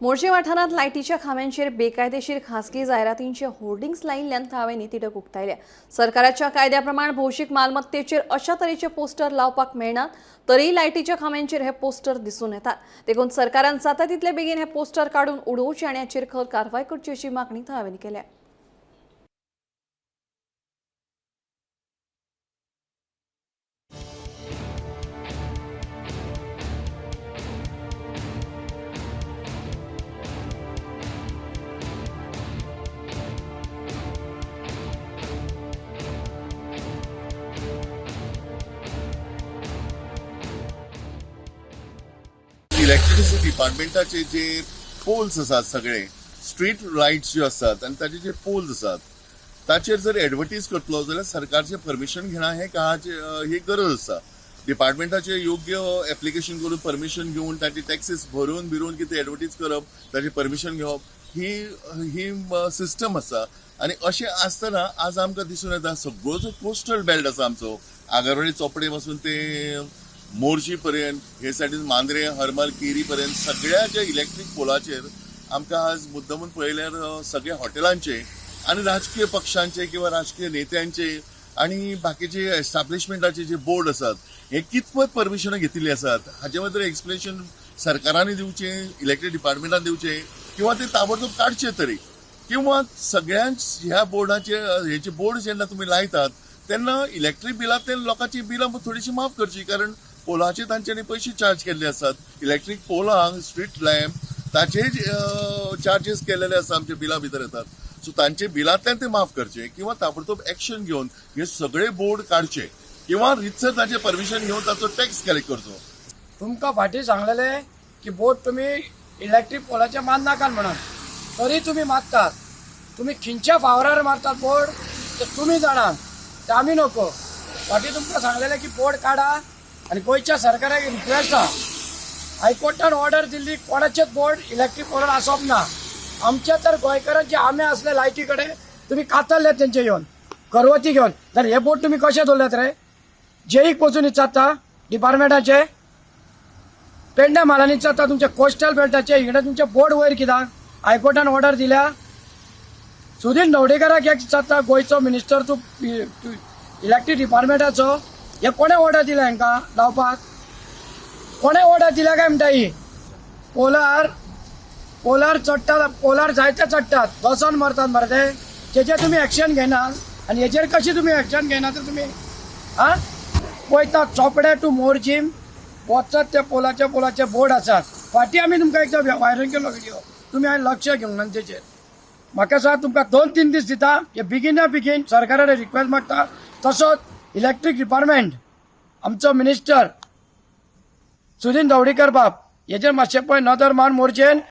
मोरजे वाठारांत लायटीच्या खांब्यांचेर बेकायदेशीर खासगी जायरातींचे होर्डिंग्स लायिल्ल्यान थळाव्यांनी तिडक उक्तायल्या. सरकाराच्या कायद्या प्रमाण भौशीक मालमत्तेचेर अशा तरेचे पोस्टर लावपाक मेळनात, तरीय लायटीच्या खांब्यांचेर हे पोस्टर दिसून येतात. देखून सरकारान जाता तितले बेगीन हे पोस्टर काडून उडोवचे आनी हाचेर खर कारवाय करची अशी मागणी थळाव्यांनी केल्या. इलेक्ट्रिसिटी डिपार्टमेंटाचे जे पोल्स आसात, सगळे स्ट्रीट लायट्स ज्यो आसात आनी ताचे जे पोल्स आसात ताचेर जर एडवर्टीज करतलो जाल्यार सरकारचें परमिशन घेणा हें काळाची ही गरज आसा. डिपार्टमेंटाचे योग्य एप्लिकेशन करून परमिशन घेवन ताची टॅक्सीस भरून बिरून कितें एडवर्टीज करप, ताचें परमिशन घेवप ही ही सिस्टम आसा. आनी अशें आसतना आज आमकां दिसून येता सगळो जो कोस्टल बेल्ट आसा आमचो, आगरवाडी चोपडे पासून ते मोरजी पर्यंत, हे सायडीन मांद्रे, हरमल, केरी पर्यंत सगळ्या ज्या इलेक्ट्रीक पोलाचेर आमकां आज मुद्दमून पळयल्यार सगळ्या हॉटेलांचे आनी राजकीय पक्षांचे किंवा राजकीय नेत्यांचे आनी बाकीचे एस्टाब्लिशमेंटाचे जे बोर्ड आसात हे कितपत परमिशनां घेतिल्ली आसात हाचे बद्दल एक्सप्लेनेशन सरकारांनी दिवचें, इलेक्ट्रीक डिपार्टमेंटान दिवचें किंवा ते ताबडतोब काडचे तरी. किंवा सगळ्यांच ह्या बोर्डाचे हेचे बोर्ड जेन्ना तुमी लायतात तेन्ना इलेक्ट्रीक बिलांतल्यान लोकांची बिलां थोडीशी माफ करची, कारण पोलाचे तांच्यांनी पयशे चार्ज केल्ले आसात. इलेक्ट्रीक पोलांक स्ट्रीट लॅम्प ताचे चार्जीस केलेले आसा, आमच्या बिलां भितर येतात. सो तांचे बिलांतल्यान ते माफ करचे किंवा ताबडतोब एक्शन घेवन हे सगळे बोर्ड काडचे किंवा रितसर ताचे परमिशन घेवन ताचो टॅक्स कलेक्ट करचो. तुमकां फाटीं सांगलेले की बोट तुमी इलेक्ट्रीक पोलाचे मारनाकात म्हणून, तरी तुमी मारतात. तुमी खंयच्या फावरार मारतात बोर्ड ते तुमी जाणात, ते आमी नको. फाटीं तुमकां सांगलेले की बोर्ड काडा आनी गोंयच्या सरकाराक रिक्वेस्ट आहा, हायकोर्टान ऑर्डर दिल्ली कोणाचेच बोर्ड इलेक्ट्रीक पोलार आसप ना. आमच्या तर गोंयकारांचे आमे आसले लायटी कडेन, तुमी कातरले तेंचे येवन करवती घेवन, जाल्यार हे बोर्ड तुमी कशे दवरल्यात रे? जेईक वचून विचारता डिपार्टमेंटाचे, पेडण्या म्हालांनी विचारता तुमच्या कोस्टल बेल्टाचे, इकडे तुमचे बोर्ड वयर कित्याक? हायकोर्टान ऑर्डर दिल्या. सुधीर नवडेकराक एक विचारता, गोंयचो मिनिस्टर तूं इलेक्ट्रीक डिपार्टमेंटाचो, हे कोणें ऑर्डर दिल्या हांकां लावपाक? कोणें ऑर्डर दिल्या काय म्हणटा? ही पोलार पोलार चडटात, पोलार जायते चडटात, बसोन मरतात मरे ते. तेजेर तुमी एक्शन घेना आनी हेजेर कशी तुमी एक्शन घेना तर तुमी आं पळयता चोपडे टू मोरजीम वचत ते पोलाचे पोलाचे बोर्ड आसात. फाटीं आमी तुमकां एकदां व्हायरल केलो व्हिडिओ, तुमी हांवें लक्ष घेवंक ना तेचेर. म्हाका सांग, तुमकां 2-3 दीस दिता, हे बेगिना बेगीन सरकारा कडेन रिक्वेस्ट मागता. तसोच इलेक्ट्रीक डिपार्टमेंट आमचो मिनिस्टर सुदीन दवडीकर बाब हेजेर मातशें पळय नदर मार मोरजेन.